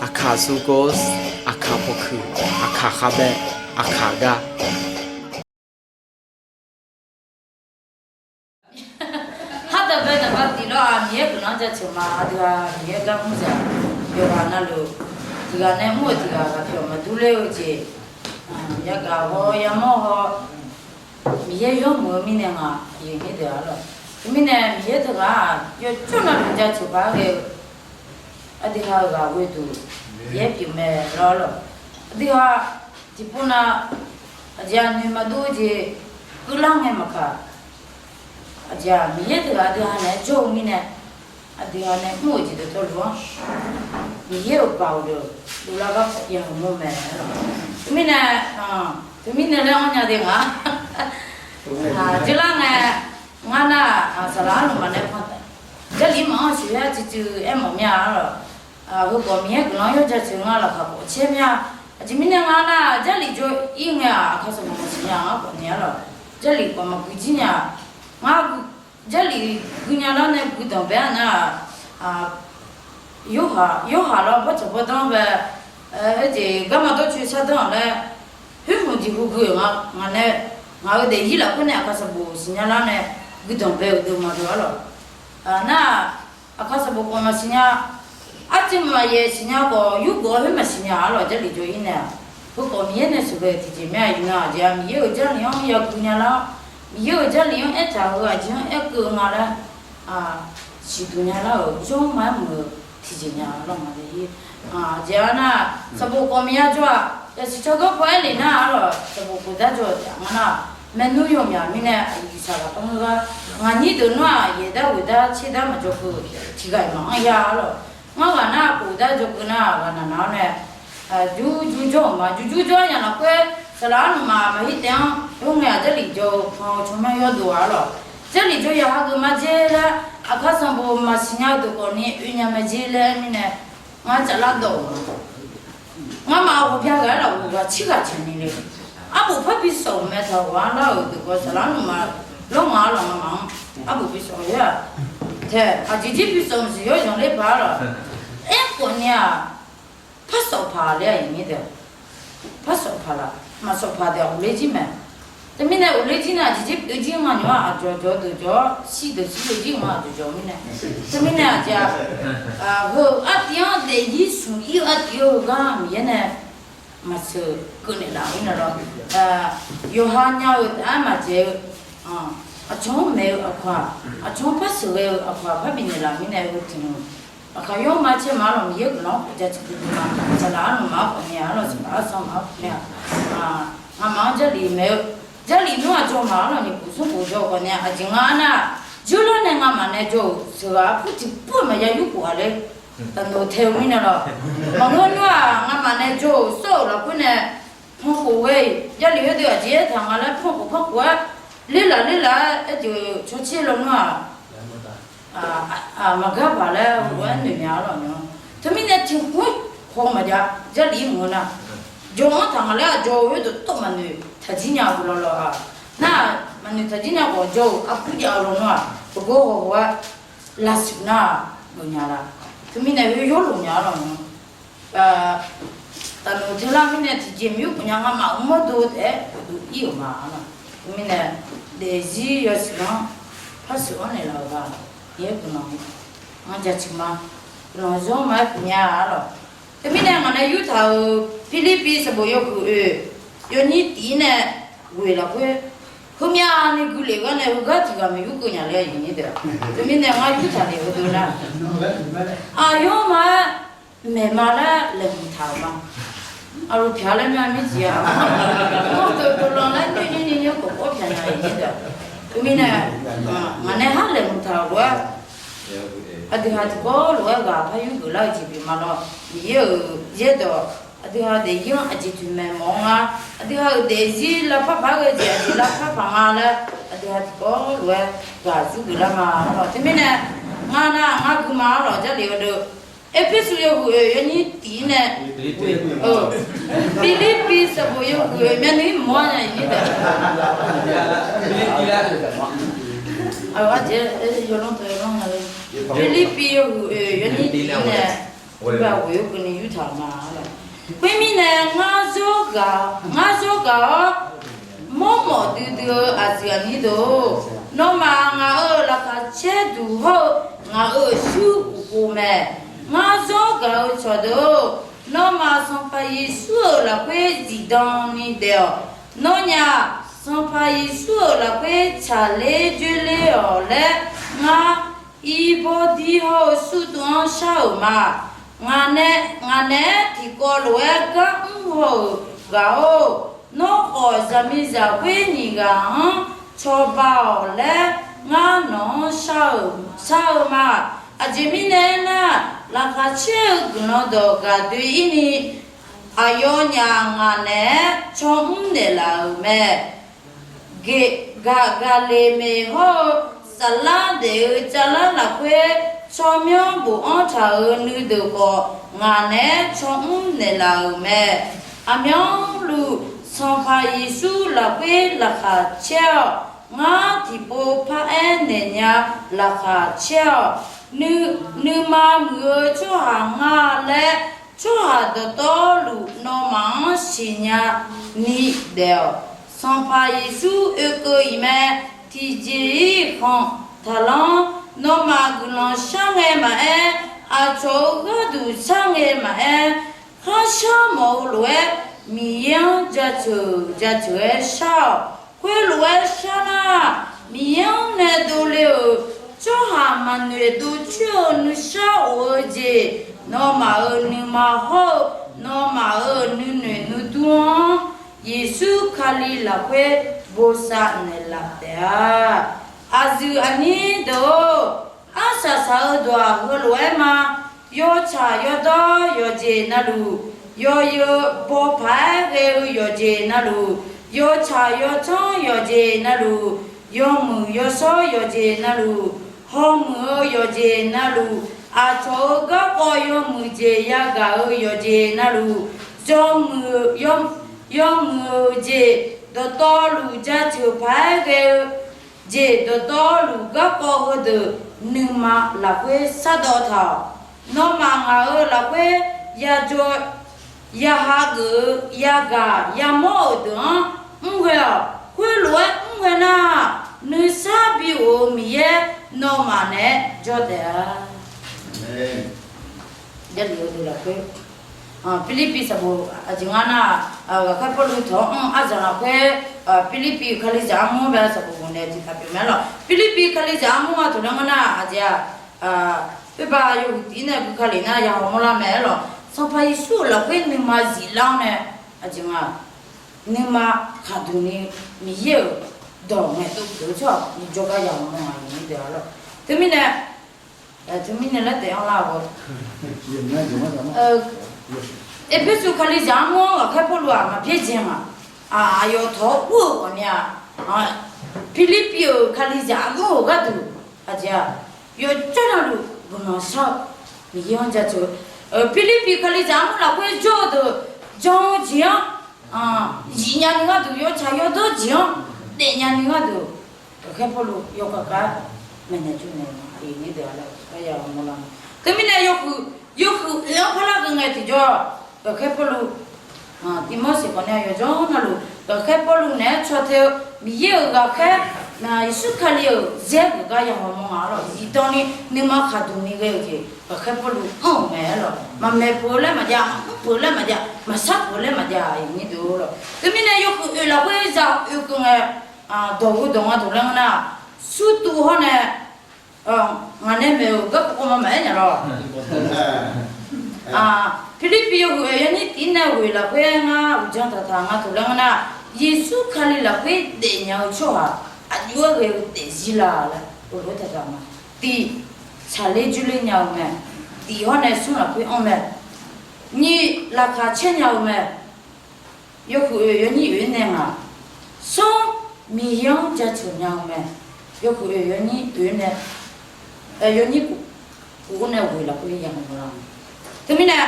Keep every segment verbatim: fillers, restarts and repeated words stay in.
Aqkaq sukos, aqkaq pawkuiq, aqkaq khavbae, aqkaq gar. Khar daqbae daqbav tiq lawr-aq, Miqyaer guiqlanq jaceuq ma. Aqdui-aq, Miqyaer gar mr zaq, yawqghaq navluf tiq ghaq nae mr-euq tiq ghaq ghaq pyawq maqdur ler-eu jeq, yagaq haw yamawr haw, Miqyaer yawmuiq-eu mirnae ngaq aqyuif nyir deuq-a lawq. Teumirnae Miqyaer teughaq-aq, yawcawv navluf jaceuq paq-aer ghae-eu aqdui ha-euq ghaq ghoeduq yaer pyeuf mae lawr lawq. Aqdui ha tiqpov nav aqjeq-aq noeq maqdov-eu jeq keuvlar ngae maqkaq, aqjeq-aq Miqyaer teughaq aqdui ha naeq-aer jawr-eu mirnae, aqdui ha nae mr-euq jeq dawqtawvluf-anr Miqyaer-euq baoq deuq dovlar gar ya hmq mawr mae lawq. Teumirnae, teumirnae laer anr nya de nga. Jawrlar ngae, ngar nar-aq, saqlaq arlmaf nae pan Jarlif maqanr-eu siqlar cuicuiv aermawf mir-a lawq. Heukawf Miqyaer guiqlanq yawjaceuq nga laqkhaq khawf caer mir-a. Aqjeq mirnae ngar nar-aq, Jarlif jawr-ir ngae-aq, aqkaq sanqbof maqsiq nya-a khawf ni-a lawq. Jarlif khawf maqgui jir nya. Ngar Jarlif gui nya lar nae guidanq bae-a nar-aq, yorhaq lawr bawrtsanq bawrdanr bae, aerjeq garma dawrcoer shardanr-aq laer, khoer hmq jeqhu gui-euq nga nae, ngaq-euq daefzir lafkhoer nae aqkaq sanqbof siqnya lar nae guidanq bae-euq deuq maqdeuq-a lawq. Nar-aq, aqkaq sanqbof khawf maqsiq nya, arcuiv maqyaef siqnya khawf, yurgeuf-awr khoer maqsiq nya-a lawq. Jarlif jawr-ir nae-aq, heukawf Miqyaer nae sheuqghae tiqjeq mae-a. Iqnan aqjeq-aq Miqyaer-euq Jarlif-anr yagui nya lar-awr, Miqyaer-euq Jarlif-anr aertaq-eu aqjeq-anr aerkeuv nga laer siqduq nya lar-euq yawrma-aer muiq-eu tiqjeq nya lawq nga. Aqjeq-a nar-aq, sanqbof khawf maqya jawr-aq, yasiq tsawrganr paw aer lef nar-a lawq, sanqbof khofdar jawr-eu taef nga nar-aq, maernmr yawmyaq mirnae aqyuif saqlaq par ngeur gar, ngaq nyir deuq nar-aq, yaeqdar ghoeqdar tserdar maqjawr keuv tiqghaq-iq maqanr ya-a lawq. Ngar ghaq nar-aq, khofdar jawr keuv nar-aq, ghaqnaq naq-awr nae jurjur jawr-euq ma. Jurjur jawr-aer nya lafkhoer, saqlaq arlmaf maqhir taef-anr, khoerngae-aq Jarlif jawr-eu pan-eu tsawrmyanr yawr dov-a lawq. Jarlif jawr ya hageuf ma jer laer, aqkaq sanqbof maqsiq nya-eu deuq khawf ni oe nya ma jer laer mirnae, ngar cavlar dawq-euq ma. Ngamaf ghawqbya ghaq-aer lafghof ghaq cirghaq jeq ni le. Arbof par bi sawf-euq mae taq ghawq-anr lar-euq deuq khawf saqlaq arlmaf lawr ngaq-a lawq ngamaf-anr. Arbof bi sawf-eu-aq, tae aqjeq jir bi sawf maqsiq yawr zanqler paq-a lawq. Aerkhawf ni-aq, par sawf paq laer-aq, iqnyir deuq par sawf paq laf, maqsawf paq deuq-aq ghofler jir mae. Teumirnae ghofler jir nae aqjeq jir pyeuf jir nga nymr-aq, aqdzawq dzawq deuq dzawq-awr shir deuq shir deuq jir nga aqdzawq dzawq mirnae. Teumirnae aqjeq-aq, heu artiv-anr daefzir smq ir-eu artiv-eu heugar Miqyaer nae maqsheuq keuv naeqlaf-eu mirnae lawr. Yawqha nya-eu taef-aer maqdzaeq-eu, aqcawq-anr maeq-eu aqkaq, aqcawq-anr par sheuqghae-eu aqkaq par bifnaeq laf mirnae heu tiq nmq aqkaq yawr ma caer ma lawq. Miqyaer guiqlanq-anr khawf jaceuq duidui ma. Saqlaq arnmaf-anr khawf nae-a lawq, saqlaq arsanq maf-anr khawf nae-a, ngamaf-anr Jarlif maeq-eu, Jarlif nmr-aq jawr ma-a lawq. Nyiq khof smr khof jawr khawf nae aqjeq nga nar-aq, jawrlar nae ngamaf nae jawr-euq sheuqghaq arpur tiqpur-iq maqya yurkhof-a laer taqnoeq tae-eu mirnae lawq. Maqngeur nmr-aq, ngamaf nae jawr-euq sawr-euq lafkhoer nae pankof ghae-iq Jarlif khoerdeuq aqjeq aertaq nga laer pankof pankof-aer, lerlaf lerlaf-aer aerjeq cawtser lawnmr-aq, maqgar paq laer lof-aer noeq nya-a lawq nymr. Teumirnae tiqkhoer haw maqjav. Jarlif-ir mq-eu nar, jawr-anr taq nga laer-aq jawr-eu khoerdeuq tawv maqnoeq taqjir nya-eu law law-aq, nar-aq maqnoeq taqjir nya khawf jawr-euq arpur jav-eu lawnmr-aq, heugar haw haw-aer lavsuf nar-aq, lof nya la. Teumirnae khoer yawlof nya-a lawq nymr. Taqnoeq teular mirnae tiqjeq maqyur khof nya. Ngamaf-euq mawrdo taef-aer uqduq ir-euq ma-a lawq. Teumirnae daefzir yawshuif-anr par sheuq-anr naeqlaf-euq ghaq, Miqyaer guiqlanq ngar jaceuq ma. Guiqlanq zanr ma-aer pyeuf nya-a lawq. Teumirnae ngaq nae yurtaq-euq Pirlirpiv sanqbof yawhuiq oeq yawnyir tiq-ir nae ghoeq lafkhoer, heumyav ni guiqlef gar nae heugar tiq ghaq maqyur keuv nya le-a. Teumirnae ngar yurtaq lef-eu deuq nar, aqyawf ma-aer maeqma laer laeqhmq taq-euq ma. Aqluf pyaq laer mya mirjeq-a, mawr deuq dovlan laer nyoer nyoer nyoer nyoer khawf kawr pyaq nya-iq-ir deuq. Teumirnae ngaq nae har laeqhmq taq-euq lof-aer, aqdui ha tiqkawv lof-aer ghaq par yurgeuf lar-eu jeq pyeuf ma lawr. Miqyaer-euq yaerdawq aqdui ha daefzir-anr aqjeq toeqmaeq mawf-anr ngar, aqdui ha-euq daefzir lavpar paq-aer ghae jeq aqjeq lavpar paq nga laer, aqdui ha tiqkawv lof-aer ghaq yurgeuf lar ma lawq. Teumirnae ngar nar ngar gui ma-a lawq. Jarlif-eu deuq, Erpersu yawhuiq oeq yawnyir tiq-ir nae, Pirlirpiv sanqbof yawhuiq oeq myavnuiv mawr-a nya-iq-ir deuq. Pirlirpiv yawhuiq oeq yawnyir tiq-ir nae, Ghoe-eu keuvni yurtaq-euq ma. Khoermirnae, ngar zawr gaq, ngar zawr gaq-awr mawrmawf duidui-eu aqyuif aqnyir deuq-or, nawmaf ngaq-euq laqkhaq caer duq hawr-eu ngaq-euq shuir uqpov mae. Ngar zawr gaq-eu cawqdeuq-or, nawmaf Sanqpaq Yeqsur-euq lafkhoer zifdan ni daef-awq. Nawnyaf Sanqpaq Yeqsur-euq lafkhoer tsaqler dzoerler-awq laer, ngar irbawr dir hawr-eu surtuv-anr shar-euq ma. Ngaq nae, ngaq naeq-aer tiqkawv lof-aer gar mr haw-euq ghaq-or, nawr khawf zaqmiqzaq khoer nyiq ghaq-anr cawba-awq laer ngar nawq-anr shar-eu, shar-eu ma. Aqjeq mirnae aernar, laqkhaq caer-eu guiqlanq dawq gaqdoe-ir ni, aqyawfnyaf ngaq naeq-aer tsawrmr naeqlaf-euq mae. Gaq, gaqleq maeq hawr-eu saflar daef-eu cavlar lafkhoer tsawrmyanr bofanr taq-euq nuideuq khawf, ngaq naeq-aer tsawrmr naeqlaf-euq mae. Aqmyanluf Sanqpaq Yeqsur lafkhoer laqkhaq caer-awq. Ngar tiqpov paraer naeq nya laqkhaq caer-awq. Nuima muiq-eu tsawrhaq nga laer, tsawrhaq dawqtawvluf nawmaf-anr siqnya ni daef-awq. Sanqpaq Yeqsur oekeuv-iq mae. Tiqjeq-ir khanq taqlanr. Nawmaf guiqlanq shar ngae maqaer, aqcawq-euq gharduq shar ngae maqaer, kharshar mawf-eu lof-aer Miqyaer-anr jaceuq jaceuq-aer shar-awq. Khoerlof-aer shar nar, Miqyaer-anr nae dovle-euq tsawrhaq maqnoeq dovcoer-eu nuishar of-eu jeq, nawmaf-euq nuima hawr-eu nawmaf-euq nuinoeq nuidur-anr Yeqsur Kali lafkhoer bosav naeqlaf taef-a. Aqyuif aqnyir deuq-or, arsaq saq-eu dawq-aq heulof-aer ma. Yawtsaq yawdawr yawqjeq navluf, yawzeu baw paq-aer ghae-eu yawqjeq navluf, yawtsaq yawtsanr yawqjeq navluf, yawmuiq yawshawr yawqjeq navluf, hawmuiq-eu yawqjeq navluf, aqcawq-euq garkawv yawmuiq jeq yagaq-eu yawqjeq navluf, yawmuiq, yawmuiq-euq jeq dawqtawvluf jaceuq paq-aer ghae-eu jeq dawqtawvluf garkawv heudeuq nuima lafkhoer shardawv taq-awq. Nawmaf ngaq-euq lafkhoer yajawr, yaha geuf-eu, yagaq yamawr-euq deuq-anr mrghae-awq. Khoerlof-aer mrghae nar, nuisar bi of-eu Miqyaer nawmaf naeq-aer jawr taef-a. Jarlif-eu deuq lafkhoer, Pirlirpiv sanqbof aqjeq nga nar, ghaqkhaer Pawrluv tawq-anr aryamq lafkhoer, Pirlirpiv-euq kalizaq armur-anr bae sanqbof bof nae tiqtaq pyeuf mae lawq. Pirlirpiv kalizaq armur-anr taqlaer ngeur nar, aqjeq-aq, oerba yawhuiq tif-ir nae gui ka lef nar yahaw mawrlar mae-aer lawq. Sanqpaq Yeqsur-euq lafkhoer nuima ziflar-awr nae, aqjeq nga, nuima khaqduq ni Miqyaer-euq dawq ngaeqdov pyeuf-eu tsawrhaq ni jawrgar yahaw mawr-a, aqyuif aqnyir deuq-a lawq. Teumirnae, teumirnae laer taef-anr lar-awq. Erpersu kalizaq armur-anr ghaqkhaer Pawrluv-aq maqbyaerdzae-a. Aqyawf tawq-awr ur-euq ghawqmya, Pirlirpiv-euq kalizaq armur-euq gharduq, aqjeq-aq, yawjawr navluf guiqlanq shar-eu Miqyaer-anr jaceuq-eu, Pirlirpiv kalizaq armur lafkhoer jawr-eu deuq jan-eu jeq-anr zifnya ni gharduq, yawtsaq yawdawr jeq-anr daefnya ni gharduq, ghaqkhaer Pawrluv yawkhav khav maeqnaeq jawrnaeq-a, aqyuif aqnyir deuq-a laer aryamq mawrlar-a. Teumirnae yawhuiq, yawhuiq oe-anr parlar geu ngae tiqjawr, ghaqkhaer Pawrluv, Tivmorseq khawf nae yawjawr navluf ghaqkhaer Pawrluv naeq-aer caw teu-eu Miqyaer-euq ghaqkhaer, Yeqsur Kali-euq zaer geuf gar yahaw mawr nga-a lawq. Zifdan ni nuima khaqduq ni ghae-eu jeq ghaqkhaer Pawrluv anr-euq mae-aer lawq. Maqmaeq peuq-eu laer maqjav, maqmr peuq-eu laer maqjav, maqshar peuq-eu laer maqjav, aqyuif aqnyir deuq-a lawq. Teumirnae yawhuiq oe lafkhoer za oe keuv ngae, dawq heu dawq nga dawq laer ngeur nar, surtuv hawr nae, ngaq nae maeq-euq garkawv ma maqaer nya lawq. Pirlirpiv yawhuiq oe yawnyir tif-ir nae ghoeq lafkhoer ngar uqdzan taqtaq nga taq laer ngeur nar, Yeqsur Kali lafkhoer daefnya-eu tsawrhaq aqjox-aer ghae-eu daefzir la laer, lof-aer taqtaq ma. Tiq, tsaqler dzoerler nya-eu mae. Tiq hawr nae smr lafkhoer anr mae. Nyiq, laqkhaq caer nya-eu mae. Yawhuiq oe yawnyir oe nae ngaq, smr, Miqyaer-anr jaceuq nya-eu mae. Yawhuiq oe yawnyir oe nae, yawnyir kuf, kuf-anr nae ghoeq lafkhoer ya mawrlar-a. Teumirnae,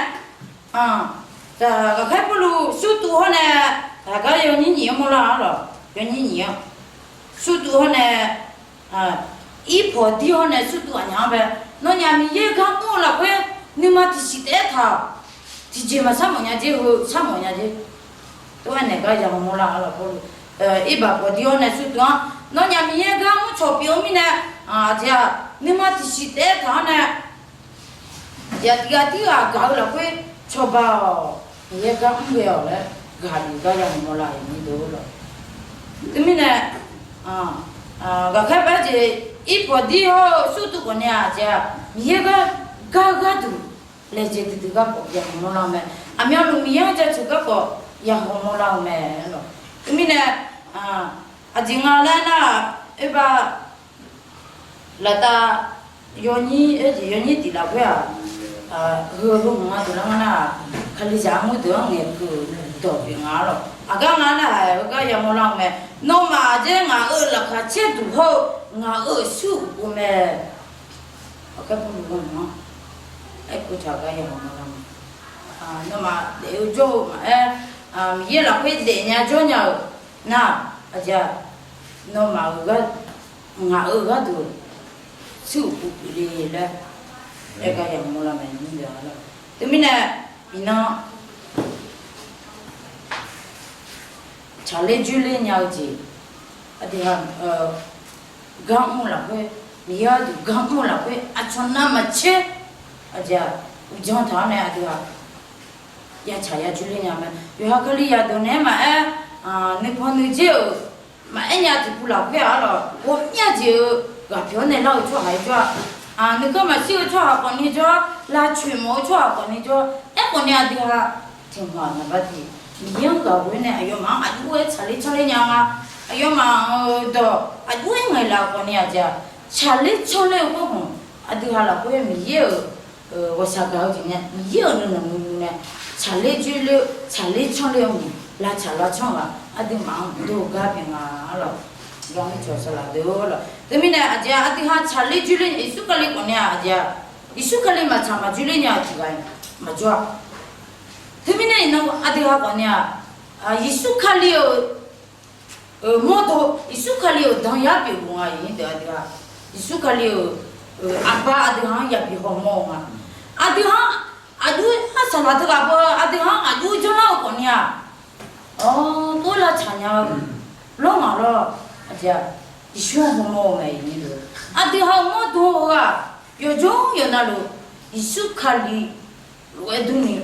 ghaqkhaer Pawrluv surtuv hawr nae, aqgar yawnyir nyiq-anr mawrlar-a lawq. Yawnyir nyiq-anr, surtuv hawr nae, irpawq dir hawr nae surtuv aqnyaf-anr bae, nawnyaf Miqyaer gar mr-eu lafkhoer nuima tiqsiq taef-aer taq-awq. Tiqjeq maqsar mawf nya jer, heu sar mawf nya jer. Tov-aer naeq gar ya hawmawr lar-a lawq. Pawrluv irbaq pawqdir-awr nae surtuv-anr, nawnyaf Miqyaer gar mr cawq pyeuf-eu mirnae, aqjeq-aq, nuima tiqsiq taef-aer taq-awr nae, aqjeq-aq, tiqghaq tirghaq gaq-eu lafkhoer cawba-awq, Miqyaer gar mr ghae-awq laer ghaq bif gar ya hawmawr lar-euq ni deuq lawq. Teumirnae, ghaqkhaer par jeq irpawq dir hawr-eu surtuv khawf nae-aq, aqjeq-aq, Miqyaer gar gar gharduq laejae duidui garkawv ya hawmawr lar-eu mae. Aqmyanluf Miqyaer-anr jaceuq garkawv ya hawmawr lar-eu mae lawq. Teumirnae, aqjeq nga laer nar-aq, oerbar laftav yawnyir, oerjeq yawnyir tiq lafkhoer-aq, heu heu hmq nga deuq lar nga nar-aq, Kalizaq armur deuq-anr ngaeqkeuv dawq pyeuf nga lawq. Aqgar nga nar-aq, heugar ya hawmawr lar-eu mae. Nawmaf aqjeq ngaq-euq laqkhaq caer duq hawr-eu ngaq-euq surkhof mae. Aqkar Pawrluv-anr aerkeuv taq gar ya hawmawr lar-eu mae. Nawmaf daef-eu jawr-eu maqaer, Miqyaer lafkhoer daefnya jawrnya-euq nar, aqjeq-aq, nawmaf-euq gar, ngaq-euq gharduq surkhof pyeufle laer aer gar ya hawmawr lar mae. Teumirnae, iqnan tsaqler dzoerler nya-eu jeq, aqdui ha, gar mr-eu lafkhoer, Miqyaer gharduq gar mr-eu lafkhoer aqcawq navmaqtser, aqjeq-aq, uqdzan taq-awr nae aqdui ha ya tsaq ya dzoerler nya mae. Yawqha Kalizaq deuq naeq-aer maqaer, nuipanq nuidzer-euq maqaer nya tiqpuq lafkhoer-aq arlawq, ghawqmya jeq-eu ghaqpyawq-anr nae lar-eu tsawrhaq-aer jawr-a, nuikhanr maqshir-eu tsawrhaq khawfni jawr, lavcoeq mawf-eu tsawrhaq khawfni jawr, aerkhawfni aqdui ha tiq ghaq naqbar tiq Miqyaer-anr ghaq ghoe nae aqyawfmaf-anr aqjox-aer tsaqler canrler nya nga. Aqyawfmaf-euq dawq aqjox-aer ngaeqlaf-eu khawfni aqjeq-aq, tsaqler canrler-eu khoer hmq, aqdui ha lafkhoer Miqyaer-euq ghawqshaq gaq-eu jeq nae Miqyaer-euq nuinanq nuinanq nae tsaqler dzoerler-eu tsaqler canrler-eu hmq, lavtsaq lavcanr ghaq aqduimaf-anr dov-eu gar pyeuf nga lawq. Yawqha cawq saqlaq deuq lawq. Teumirnae aqjeq-aq, aqdui ha tsaqler dzoerler Yeqsur Kali khawfni-aq, aqjeq-aq, Yeqsur Kali maqtsaq maqdzoerler nya-eu tiq ghaq-iq maqjawr-a. Teumirnae iqnan aqdui ha khawfni-aq, Yeqsur Kali-euq mawrdo, Yeqsur Kali-euq danyar pyeuf luf nga. Iqnyir deuq aqdui ha, Yeqsur Kali-euq aqba aqdui ha-anr yabi hawmawr-eu nga. Aqdui ha-anr aqjox-aer arsaqlaq teughaq beu aqdui ha-anr aqjox janrlar-eu khawfni-aq, awr, tov lavtsaq nya-eu lawr ngaq lawr, aqjeq-aq, Yeqsur-anr hawmawr-eu mae. Iqnyir deuq aqdui ha-euq mawrdo-eu ghaq yawqjawr yawqnavluf Yeqsur Kali lof-aer durni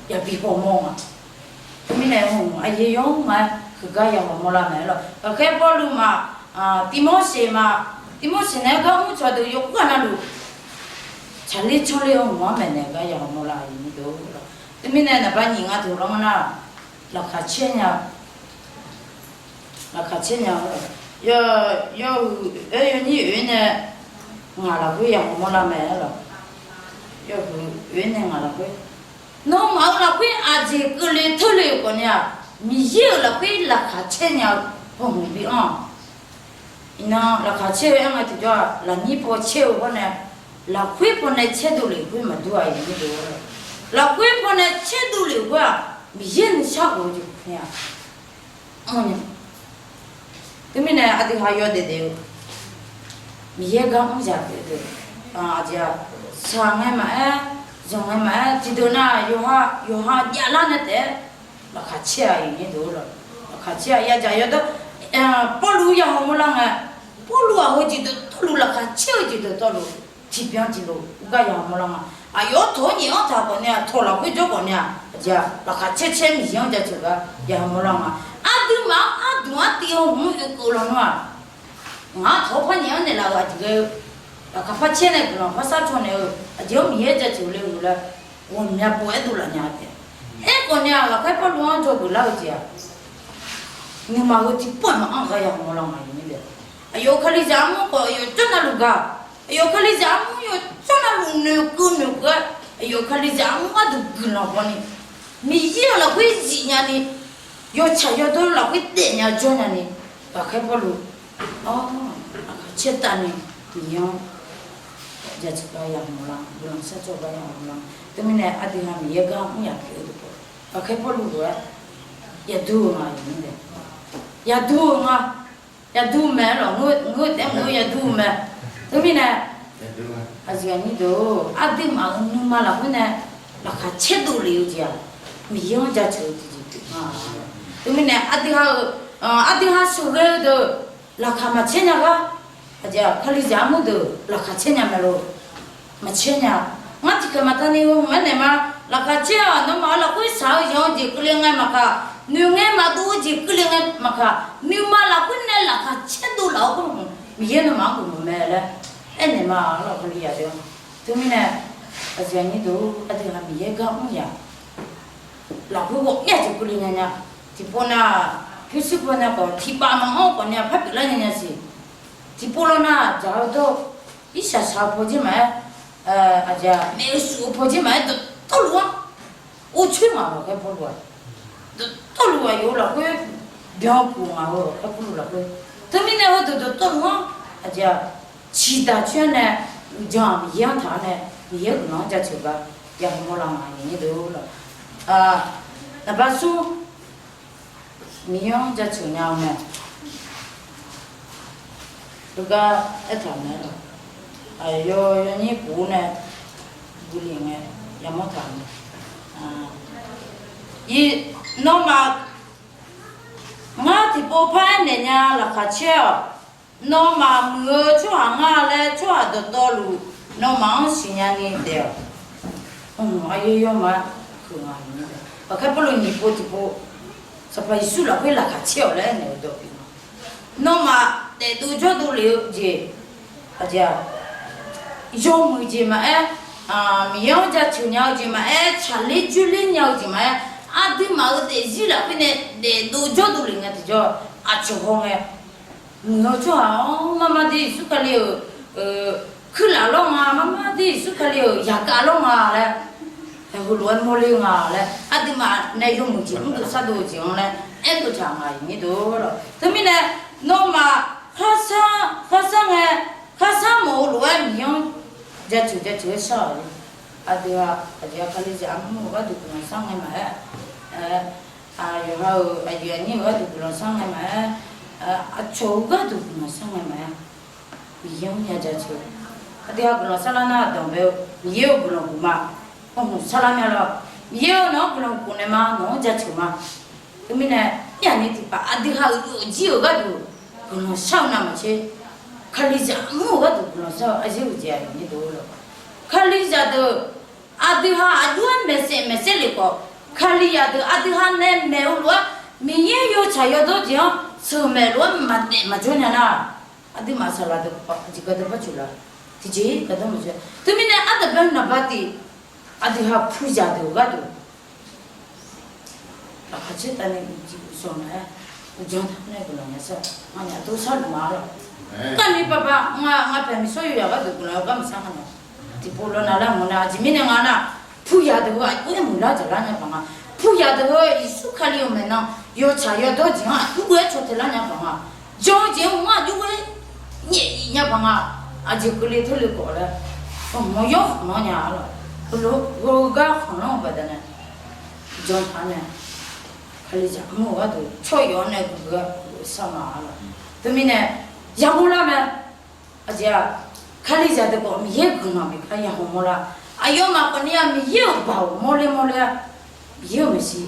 yabi hawmawr nga. Teumirnae hmq aqyawf yawr maqaer heugar ya hawmawr lar mae lawq. Ghaqkhaer Pawrluv ma, Tivmorseq ma, Tivmorseq naeq-aer gar mr cawq deuq yawqghaq navluf tsaqler canrler-eu hmq-anr maeqnaeq gar ya hawmawr lar-euq ni deuq lawq. Teumirnae naqba nyiq nga deuq lawr nar, laqkhaq caer nya-eu laqkhaq caer nya-eu, yawhuiq oer yawnyir oer nae ngaq lafkhoer ya hawmawr lar mae lawq. Yawhuiq oer nae ngaq lafkhoer, nawmaf-euq lafkhoer aqjeq keuvle teurle-euq khawfni-aq, Miqyaer-euq lafkhoer laqkhaq caer nya-eu hawhmq bi anr-awq. Iqnan laqkhaq caer-eu aer ngae tiqjawr-aq, lafnyir paw caer-eu hawr nae, lafkhoer pawnae caerdov lef khoer maqdur-a. Iqnyir deuq, lafkhoer pawnae caerdov lef khoer-aq, Miqyaer nuisar of-eu jeq khawfni-aq, anr nya. Teumirnae aqdui ha yawdaef daef-eu Miqyaer gar mr zaq pyeuf deuq, aqjeq-aq, shaq ngae maqaer, zanq ngae maqaer, tiqdeuq nar yawqha yawqha javlar nae taef-aer laqkhaq caer-a. Iqnyir deuq lawq, laqkhaq caer-a. Yadzaq yawdawr Pawrluv ya hawmawr lar ngae, Pawrluv-aq heujeq deuq tawvluf, laqkhaq caer-eu jeq deuq tawvluf, tiqbyan tiqlof gar ya hawmawr lar nga. Aqyawf-anr tawq-awr nyaef-anr taq khawfni-aq, tawq lafkhoer jawr khawfni-aq, aqjeq-aq, laqkhaq caer caer Miqyaer-anr jaceuq gar ya hawmawr lar nga. Aqduimaf-anr arduq-anr tiv-eu hmq-anr oekeuv lawnmr-aq, ngaq-anr tawq-awr par nyaef-anr naeqlaf-euq aqjeq ghae-eu, laqkhaq par caer nae guiqlanq par sharcaw naeq-eu aqjeq-anr Miqyaer jaceuq le-eu laer ghawqmya pov-aer dovlaf nya taef. Aerkhawfni-aq, ghaqkhaer Pawrluv-anr dzawgeuf lar-eu jeq-aq, nuima heu tiqpov maqanr gar ya hawmawr lar nga. Iqnyir deuq, aqyawf-euq Kalizaq armur khawf aqyawf janrnavluf gaq, aqyawf-euq Kalizaq armur yawf janrnavluf noeqkeuv noeqkeuv-aer, aqyawf-euq Kalizaq armur gharduq guiqlanq bawni, Miqyaer-euq lafkhoer zifnya ni, yawtsaq yawdawr lafkhoer daefnya jawr nya ni, ghaqkhaer Pawrluv, awr, laqkhaq caertavni Miqyaer-anr jaceuq gar ya hawmawr lar, guiqlanq sharcaw gar ya hawmawr lar. Teumirnae aqdui ha Miqyaer gar mr yaf pyeuf-eu deuq, ghaqkhaer Pawrluv lof-aer yadur-eu nga. Iqnyir deuq, yadur-eu nga. Yadur-eu mae lawq, ngeur taef-aer mq-eu yadur-eu mae. Teumirnae, yadur-eu Aqyuif aqnyir deuq-or, aqduimaf-euq nuima lafkhoer nae laqkhaq caerdov lef-eu jeq-aq, Miqyaer-anr jaceuq-eu tiqjeq pyeuf ma. Teumirnae aqdui ha-euq, aqdui ha sheuqghae-eu deuq laqkhaq maqcaer nya gar, aqjeq-aq Kalizaq armur deuq laqkhaq caer nya mae lor. Maqcaer nya. Ngar tiqkhaeq maqtaq ni heu hmq-aer naeq ma. Laqkhaq caer-aq, nawmaf-euq lafkhoer shaq-eu yanq-eu jeq keuvle ngae maqkaq, noeqngae maqdov-eu jeq keuvle ngae maqkaq, nuima lafkhoer nae laqkhaq caerdov laf-awr khoer hmq Miqyaer nawmaf-anr geufmawf mae laer aernaeq ma. Arlawq, Kalizaq deuq-anr. Teumirnae, aqyuif aqnyir deuq-or, aqdui ha Miqyaer gar mr yaq lafkhoer ghawqmya jeq keuvle nya nya. Tiqpov nav, pyurshuir pov nav khawf tiqpav maqanr-eu khawf ni-aq par pyeuflar nya nya siq. Tiqpov law nav dzaq-eu dawr, irshaq shaq-eu paw jir maqaer, aqjeq-aq maeq-eu shuf-eu paw jir maqaer, dawqtawvluf-anr orcoer ngaq-euq khaer pawrluv-aq, dawqtawvluf aqyawf-eu lafkhoer byan-eu puq ngaq-euq khaer pawrluv lafkhoer. Teumirnae heudeuq dawqtawvluf-anr aqjeq-aq ciqdaq coer-aer nae uqdzan-aq Miqyaer-anr taq-awr nae Miqyaer guiqlanq-anr jaceuq gar yahaw mawrlar nga. Naqbaq smr, Miqyaer-anr jaceuq nya-eu mae. Heugar aertaq-euq mae lawq. Aqyawf yawnyir khof nae guvlef ngae yamawr taq-euq mae. Nawmaf, ngar tiqpov par aernaeq nya laqkhaq caer-awq. Nawmaf muiq-eu tsawrhaq nga laer tsawrhaq dawqtawvluf nawmaf-anr siqnya ni daef-awq. Aqyawf yawmaf-aer huiq nga. Aqkar Pawrluv nyiq pov tiqpov, Sanqpaq Yeqsur lafkhoer laqkhaq caer-awq laer aernaeq-eu dawq pyeuf ma. Nawmaf daefdov jawrdov lef-eu jeq, aqjeq-aq yawmuiq jeq maqaer, Miqyaer-anr jaceuq nya-eu jeq maqaer, tsaqler dzoerler nya-eu jeq maqaer, aqduimaf-euq daefzir lafkhoer nae daefdov jawrdov lef ngae tiqjawr, aqcawq haw ngae, muiq-eu tsawrhaq-anr marmar dir Yeqsur Kali-euq kuirlaf lawr nga, marmar dir Yeqsur Kali-euq yaqkav lawr nga laer, heulof-aer mawrler nga laer, aqduimaf nae yawmuiq jeq mrdov shardov-eu jeq-anr laer aerdov taq nga. Nyirdov lawq. Teumirnae nawmaf khar sar, khar sar ngae, khar sar mawf-eu lof-aer Miqyaer-anr jaceuq jaceuq-aer shar-awq. Aqdui-aq, aqdui-aq Kalizaq armur-eu gharduq guiqlanq shar ngae maqaer, yawqha-euq aqyuif aqnyir-euq gharduq guiqlanq shar ngae maqaer, aqcawq-eu gharduq guiqlanq shar ngae maqaer, Miqyaer-anr ya jaceuq. Aqdui ha guiqlanq sharlar nar danqbae-eu Miqyaer-euq guiqlanq huiqma. Hawhmq sharlar mya lawr. Miqyaer-eu nawq-anr guiqlanq khof naeq ma, nawq-anr jaceuq ma. Teumirnae, myaqni tiqpav aqdui ha-euq jir-euq gharduq guiqlanq shar-eu navmaqtser, Kalizaq mr-eu gharduq guiqlanq shar-eu aqyaer uqjeq aqyuif nyirdov lawq. Kalizaq deuq aqdui ha aqjox-aer maeqsaef maeqsaer lef khawf, Kalizaq deuq aqdui ha nae maeq-eu lof-aer, Miqyaer yawtsaq yawdawr jeq-anr sheuqmaeq lof-aer maqdaef maqjawr nya nar, aqduimaf saqlaq deuq khawf aqjeq gardanr barcoq laf, tiqjeq gardanr maqjawr. Teumirnae ardanqbae naqba tif, aqdui ha puzaq deuq-euq gharduq laqkhaq caer tavni uqcif uqsawq maqaer, uqdzan taq nae guiqlanq nya shar, nganyaf dov sharluf ma lawq. Garni baba nga, nga paeq miqsawr yawzaq gharduq guiqlanq yawgar maqsar nga nar, tiqpov lawr nav lar mawr nar, aqjeq mirnae nga nar, puzaq deuq heu aqjox-aer muiqlar dzaqlar nya paq nga. Puzaq deuq heu Yeqsur Kali-euq maeqnan yawtsaq yawdawr jeq-anr aqjox-aer caw tae lar nya paq nga. Jan-eu jeq-anr mq-anr aqjox-aer nyaef nya paq nga. Aqjeq keuvle teurle khawf laer, hawq yawr khanqlanr nya-a lawq. Heulof-aer heugar khanqlanr-eu baqdanae, jan taq nae Kalizaq mr-eu gharduq tsawrhaq-anr nae guiqgeu-a sar ma lawq. Teumirnae yamawr lar mae. Aqjeq-aq, Kalizaq deuq khawf Miqyaer guiqlanq bifkar ya hawmawr lar. Aqyawfmaf khawfni-aq Miqyaer-euq baoq mawrler mawrler-a, Miqyaer-euq maeqshi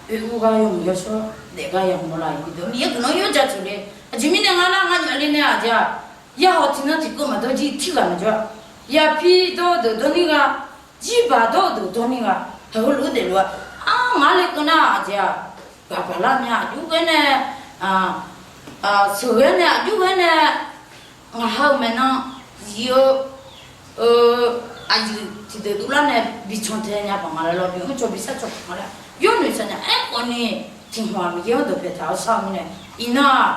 oe ur gar yawmuiq yawshawr daef gar ya hawmawr lar-eu, Miqyaer guiqlanq yawr jaceuq le. Aqjeq mirnae nga nar, nganyaf le nae aqjeq-aq, yahawq tiqnan tiqkeuv maqdawr jir tirghaq maqjawr-a. Yapi dawr-eu deuq dawrnir gha, jirbaq dawr-eu deuq dawrnir gha, heulof-aer daefluf-a. Ar, ngaq-anr lekeuv nar aqjeq-aq, ghaqbaq lar mya aqjox ghae nae, sheuqghae nae aqjox ghae nae, ngaq ha-euq maeqnan zif-eu aqyuif tiqdeuq dovlar nae bican tae nya paq nga laer lawr, bimr caw bisar caw paq nga laer yawnoeq saqnya. Aerkhawfni, tiq hmq-aq Miqyaer-anr dawqpae taq-awr shar-eu mirnae, iqnan-aq,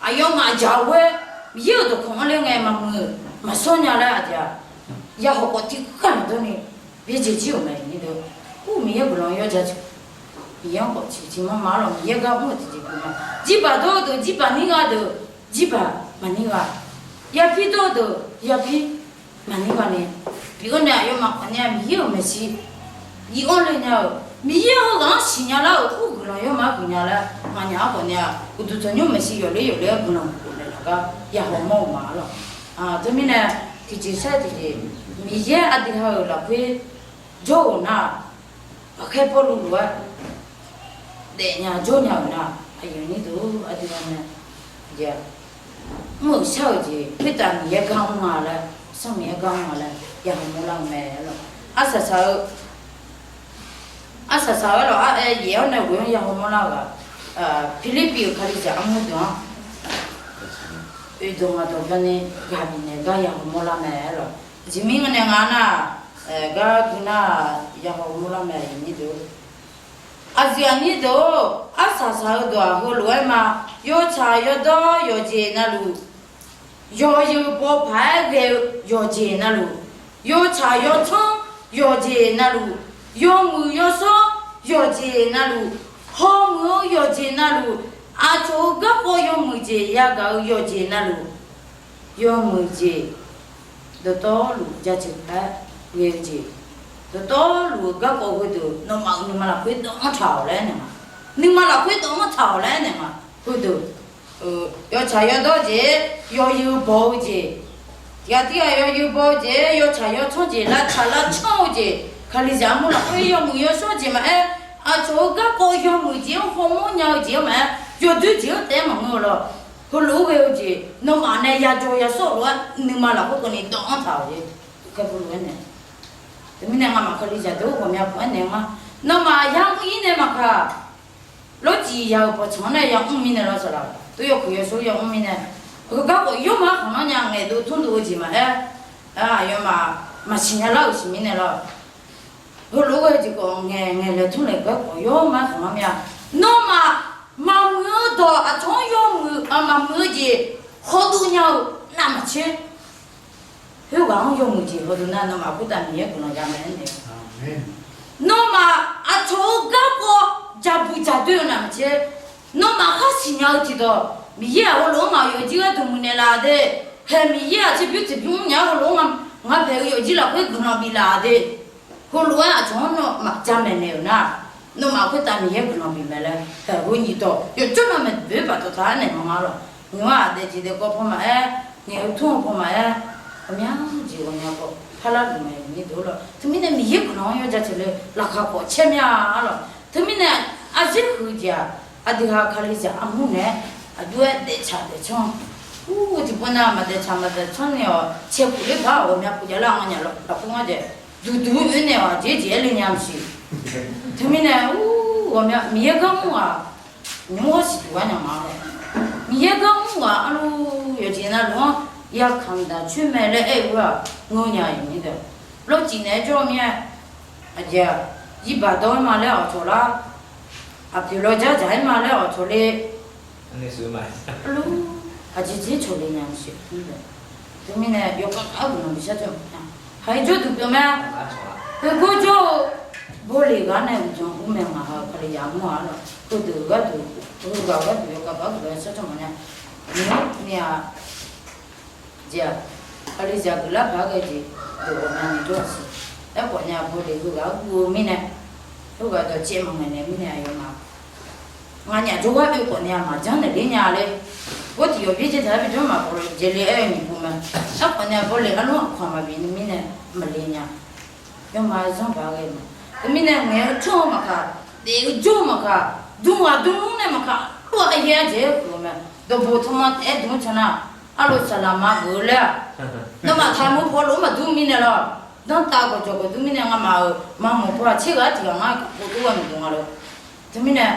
aqyawfmaf aqjaq-eu ghoer Miqyaer-euq dawqkawq-anr ler ngae maqmuiq maqshawr nya laer aqjeq-aq, yahawq khawf tiqkhav maqdawr ni byaerdzae jir-euq mae. Aqnyir deuq, ur, Miqyaer guiqlanq yawr jaceuq, Miqyaer-anr khawf ciqciq manrma-ar lawq. Miqyaer gar mr-eu tiqjeq pyeuf ma. Jirbaq dawr-eu deuq jirbaq nir gha deuq, jirbaq maqnir gha, yapir dawr-eu deuq yapir maqnir gha ni, bif-eu nae aqyawfmaf khawfni-aq Miqyaer-euq maeqshi yir-anr le nya-euq, Miqyaer heughaq-anr siqnya lar-euq ur guiqlanq yawrma-aer guiqnya laer nganyaf-anr khawfni-aq, uqduq tanqnymr maeqshi yawqler yawqler-aer guiqlanq khof naeq laf gar ya hawmawr-eu ma-ar lawq. Teumirnae Tiqjeq shar tiqjeq, Miqyaer aqdui ha-euq lafkhoer jawr-euq nar, ghaqkhaer Pawrluv lof-aer daefnya jawrnya-euq nar, aqyuif aqnyir deuq-or, aqdui ha nae mr-euq shar-euq jeq khoertav Miqyaer gar mr nga laer, Sanqpaq Miqyaer gar mr nga laer yahaw mawrlar-eu mae lor. Arsaq saq-eu arsaq saq-eu lor, ar aer yaef-awr nae ghoe-anr yahaw mawrlar-eu ghaq, Pirlirpiv-euq Kalizaq armur deuq-anr oeqdawq ngaq dawq byanni ghaq bifnaeq gar yahaw mawrlar mae lor. Aqjeq mirnae nga nar, gar gui nar yahaw mawrlar mae, aqyuif aqnyir deuq-or. Aqyuif aqnyir deuq-or, arsaq saq-eu dawq-aq heulof-aer ma. Yawtsaq yawdawr yawqjeq navluf, yawqyeuq baw paq-aer ghae-eu yawqjeq navluf, yawtsaq yawtsanr yawqjeq navluf, yawmuiq yawshawr yawqjeq navluf, hawmuiq-eu yawqjeq navluf, aqcawq-eu garkawv yawmuiq jeq yagaq-eu yawqjeq navluf, yawmuiq jeq dawqtawvluf jaceuq paq-aer ghae-eu jeq, dawqtawvluf-euq garkawv heudeuq nawmaf-euq nuima lafkhoer dawv-anr taq-awq laer aernaeq ma. Nuima lafkhoer dawv-anr taq-awq laer aernaeq ma. Heudeuq yawtsaq yawdawr jeq, yawzeu baw-eu jeq, tiqghaq tirghaq yawzeu baw-eu jeq, yawtsaq yawtsanr jeq, lavtsaq lavtsanr-eu jeq, Kalizaq armur lafkhoer yawmuiq yawshawr jeq maqaer, aqcawq-eu garkawv yawmuiq jeq-anr hawmawr nya-eu jeq-anr maqaer, yawdoer jeq-anr taef-aer maqngeur-eu lor. Heulof-aer ghae-eu jeq nawmaf nae yajaw yashawr lof-aer nuima lafkhoer keuvni dawv-anr taq-awq jeq. Khaerbof lof-aer nae, teumirnae ngamaf Kalizaq deuq-or ghawqmya pov-aer naeq-eu nga. Nawmaf yamr-ir nae maqkaq, lawrcif ya-euq pawqtsanq-anr nae yamr mirnae lawr saqlaq, tov yawkuiq yawshawr yamr mirnae, heugar khawf yawrma khanqlanr nya ngaeqdov tmrdov-eu jeq maqaer, aqyawfmaf maqsiq nya lar-euq siq mirnae lawr. Heulof-aer ghae-eu jeq khawf ngaeq ngaeq laeqtmr laeq gar khawf yawrma khanqlanr mya. Nawmaf maqmuiq-eu dawq aqcawq-anr yawmuiq maqmuiq-eu jeq hawdov nya-eu navmaqtser khoerghaq-anr yawmuiq jeq hawdov nar, nawmaf khoertav Miqyaer guiqlanq ya mae aernaeq. Nawmaf aqcawq-eu garkawv dzaqbuq dzaqdoer-eu navmaqtser, nawmaf khar siqnya-eu tiqdawq, Miqyaer-aq heulof-anr ngaq-euq yawfjir gharduq muiqnaeq laf de. Haeq Miqyaer-aq tserbymr tiqbymr nya heulof-anr ngaq, ngaq paeq-eu yawfjir lafkhoer guiqlanq bif laf de. Heulof-aer aqcawq-anr nawmaf jamaeq naeq-euq nar, nawmaf khoertav Miqyaer guiqlanq bif mae laer haeq heu nyiq dawq yawqjawr navmaeq boer baf tawq taq-aer naeq ma nga lawq. Nymq-aq daefjeq daefkawv paw maqaer, ngaeq-eu tmr-eu paw maqaer, ghawqmya jeq ghawqmya khawf parlar luf mae ni deuq lawq. Teumirnae Miqyaer guiqlanq-anr yawjaceuq le laqkhaq khawf caer mya-a lawq. Teumirnae arzir huiq jeq-aq, aqdui ha Kalizaq armur naeq-aer aqjox-aer daeftsaq daeftsanr, ur tiqpov nav maqdaeftsaq maqdaeftsanr ni-awq. Caerkhof ler par ghawqmya puq javlar nga nya lawq. Lafkhoer ngar jeq duqduq-aer oe naeq-awq. Aqjeq jeq-aer le nya maqsiq. Teumirnae ur ghawqmya Miqyaer gar mr ghaq nymr-awr siqduq gar nya ma lawq. Miqyaer gar mr ghaq arluf yawqjeq navluf-anr yakamq daq coer mae laer aer-eu-aq, ngeur nya-iq ni deuq. Lawrcif naeq-aer jawr-eu mir-aer, aqjeq-aq, jirbaq dawr-aer ma laer awqcawq lar, aqpoeq lawr jardzaq-aer ma laer awqcawq le. Arluf aqjeq jeq cawq le nya maqsiq. Teumirnae yawkhav khav-aer guiqlanq bishar jawr-eu ma. Haq-aer jawrduq pyeuf mae. Heugawr jawr-eu bawleq ghaq nae uqdzan ur mae ngaq ha Kalizaq mawr-a lawq. Heudeuq gharduq, heughaq gharduq yawkhav khav-aer guiqlanq bishar jawr mawf nya. Nymr ni-aq, jeq-aq, Kalizaq guiqlar paq-aer ghae jeq deuq ghawqmya ni jawr-a siq. Aerkhawf ni-aq bawleq heughaq-anr guv-eu mirnae, heughaq dawqcaev maqngaeq naeq mirnae aqyawfmaf nganyaf jawrgar oe khawf ni-aq maqjanr naeq ler nya le. Gawr tiq yawf byaerdzae taq-aer bi jawr maqpov jeq le aer-eu nyiq pov mae. Aerkhawf ni-aq bawleq arlur aqkawq maqbif ni mirnae maqle nya. Yawma zanr baq ghae ma. Teumirnae ngaeq-eu tsawr-eu maqkaq, daef-eu jawr-eu maqkaq, dm ghaq dm lmr nae maqkaq, arluf-aq yaer-aer jeq-aer huiq-eu mae. Dawqbof tawma taef-aer dm-anr can nar, arluf saqlaq ma geuf-eu laer-aq, nawmaf taqmur paw lof-aer maqdur mirnae lawr. Danrtav gawqjawq gawqdur mirnae ngamaf-euq maqmawq paw-aq tser ghaq-aer tiq ghaq ngar kaqpov dur-a maqdmq nga lawr. Teumirnae,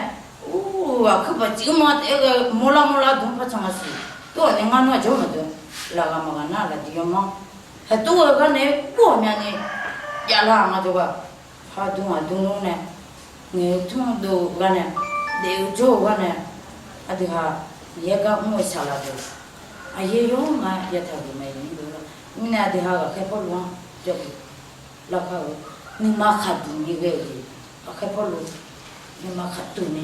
ur, ghaqkeuv baqcif-anr ma taef-aer ghae mawrlar mawrlar dm-anr par can nga siq. Tov-awq ni ngar nawr aqjawr maqdmq. Laf ghaq maqghaq nar lafdiq yawmanr haeq tov-eu gar nae-aer ur-awq myavni javlar-aq nga jawrgar. Pardm aqdmr nae, ngaeq-eu tmr dov-eu gar nae, daef-eu jawr-eu gar nae, aqdui ha Miqyaer gar mr-eu saqlaq deuq, aqyaer yawr nga yataq geuf mae ni dov lawr. Mirnae aqdui ha ghaqkhaer Pawrluv-anr jawrgeuf lar kar-eu, nuima khaqduq ni ghae-euq jeq, ghaqkhaer Pawrluv nuima khaqduq ni,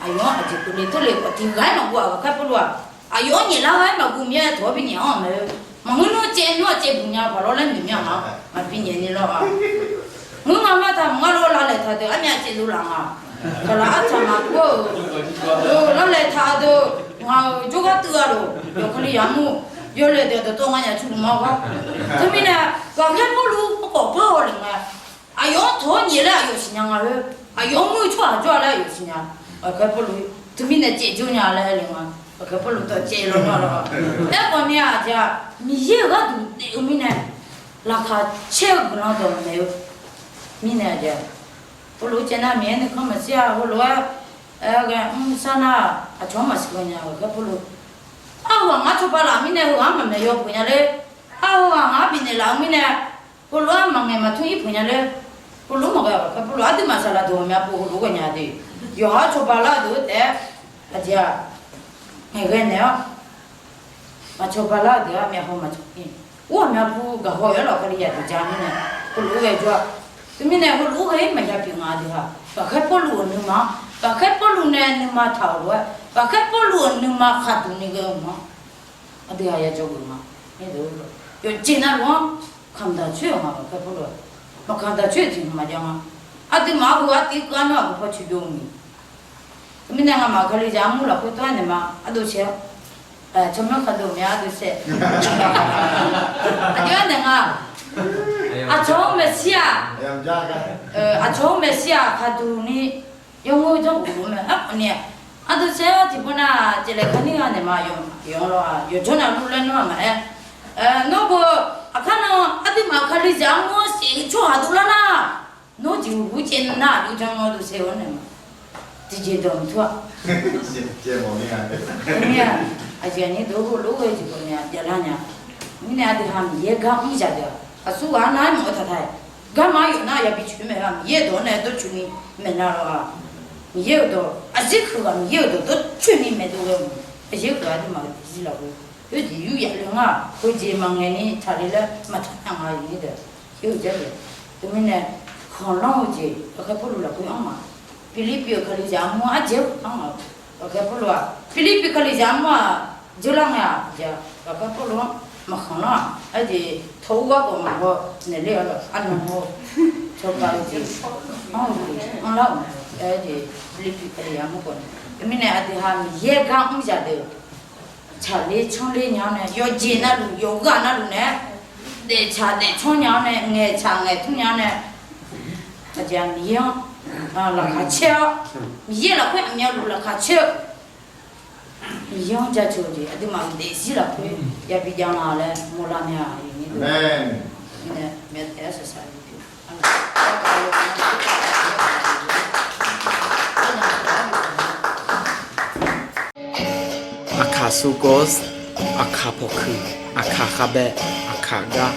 aqyawf-anr aqjeq keuvle teurle khawf tiq ghaq-aer maqguv-aq, ghaqkhaer Pawrluv-aq, aqyawf-anr nyaef lar ghaq-aer maqguv mir-aer tawq-awr bi nyaef-anr-aq mae-eu. Maqngeur nmr caev nmr-aq caev buq nya paq lawr laer noeq mir-aq ma. Maqbi nyaef ni lawr-aq. Ngeur nga ma taq mq ngar lawr lavlaeq taq deuq armyav caev dov laf nga. Taqlaq artaq maqkov-eu, lavlaeq taq deuq ngaq-euq jawrgar teuv-a lof, yawqkali yamr-eu, yawlaeq deuq dawqtawv nganyaf cur luf ma-awr gar. Teumirnae, ghaqkhaer Pawrluv maqkawv par-awq le nga. Aqyawf-anr tawq-awr nyaef laer aqyawf siqnya nga-eu. Aqyawf-anr muir-eu tsawrhaq jawr-a laer aqyawf siqnya. Ghaqkhaer Pawrluv teumirnae caevjawr nya laer le nga. Ghaqkhaer Pawrluv dawqcaev lawnmr-a lawr. Aerkhawf ni aqjeq-aq, Miqyaer-euq gharduq daef-eu mirnae, laqkhaq caer-eu guiqlanq dawq maeq-eu mirnae aqjeq, Pawrluv caev nar Miqyaer nuikhanr maqshir-a heulof-aer ghae mr sar nar, aqcawq-anr maqsiq ghae nya-eu ghaqkhaer Pawrluv. Arhu ghaq ngar cawba laf mirnae heughaq-anr maqmaeq yaw peuq nya ler. Arhu ghaq ngar bifnaeq laf-eu mirnae, heulof-aer maqngaeq maqtmr ir peuq nya ler. Heulof maqghae ghaqkhaer Pawrluv aqduimaf saqlaq deuq ghawqmya pov heulof ghae nya de. Yawqha-anr cawba lar deuq-eu taef-aer, aqjeq-aq, ngaeqghae naeq-awr, maq cawba lar-eu deuq-aq myavhaw maqcawq-ir. Ur ghawqmya pu gaqhaw-aer lawq Kalizaq deuq ja mirnae, heulof-aer ghae jawr-a. Teumirnae heulof-aer ghae-ir maqya pyeuf nga deuq-aq, ghaqkhaer Pawrluv-euq nuima-anr, ghaqkhaer Pawrluv nae nuima taq-euq lof-aer, ghaqkhaer Pawrluv-euq nuima khaqduq ni ghae-eu ma. Aqdui ghaq ya jawrgeuf ma. Yawqjeq navluf-anr kamq daq coer-euq ma ghaqkhaer Pawrluv-aq. Maqkamq daq coer-euq tiq hmq maqjav ma. Aqduimaf arhu artiv keuv-anr nawr aqgeu paw coeq byov-eu mi. Teumirnae ngamaf Kalizaq armur lafkhoer tawr-aer naeq ma ardov saef-awr, tsawrmyanr khaqdov mya ardov saef. Aqjox-aer naeq nga. Aqcawq-anr maeqshi-aq, aqcawq-anr maeqshi-aq khaqduq ni yawmuiq janrguf-eu mae. Arkhawf ni-aq, ardov saef-awr tiqpov nar-aq, caevlaeq kar nir gha naeq ma. Yawqha-anr lawr-aq yawqjawr navluf laer nawr-aq maqaer. Nawr bo aqkar nan aqduimaf Kalizaq armur-anr shif-eu tsawrhaq dovlar nar, nawr jeqhuq ghur caev nar aqjox janr-awr dov saef-awr naeq ma. Tiqjeq dawq mq tur-aq. Aqjeq aqnyir deuq heulof-aer jeq khawf ni-aq javlar nya. Mirnae aqdui ha Miqyaer gar mr zaq deuq-aq, aqsurghaq-anr nar-aer mawf-eu taqtaq-aer, garma-anr yawf nar yabi coeq-ir mae-a. Miqyaer-euq dawq-anr nae dawrcoeni maeqnav lawq-aq. Miqyaer-euq dawq aqzir keuq ghaq Miqyaer-euq dawq dawrcoeni maeqdov ghae-eu mae. Aqzir keuq aqduimaf-euq daefzir lafkhoer, khoerjeq yur yaf le ngar-aq, khoerjeq maqngaeq ni taqle laer maqtaq nya nga-eu ni deuq. Khoer-eu jar-eu, teumirnae khanqlanr-eu jeq ghaqkhaer Pawrluv lafkhoer anr ma. Pirlirpiv-euq Kalizaq armur arjeq-anr anr ma. Ghaqkhaer Pawrluv-aq Pirlirpiv Kalizaq armur-aq jeurlar ngae-aq, ghaqkhaer Pawrluv-anr maqkhanqlanr-aq, aerjeq tawq-ur garkawv maqhaw naeqler-awr lawq arnan hawr-eu cawba-eu jeq anr-eu jeq anrlar-euq mae. Aerjeq Pirlirpiv Kalizaq armur khawf nae, teumirnae aqdui ha Miqyaer gar mr zaq deuq tsaqler tsanrler nya-awr nae, yawqjeq navluf yawqghaq navluf naeq-aer, daeftsaq daeftsanr nya-awr nae, ngaeqtsaq ngaeqtmr nya-awr nae, aqjeq-aq Miqyaer-anr laqkhaq caer-awr, Miqyaer lafkhoer aqmyanluf laqkhaq caer-eu Miqyaer-anr jaceuq-eu jeq aqduimaf-euq daefzir lafkhoer yabi jav nga laer mawrlar nae-aq, aqyuif nyir deuq, mirnae myavtaef-aer shaqshaq-eu jeq pyeuf. Aqkaq sukawv, aqkaq pawqkuiq, aqkaq khavbae, aqkaq gar.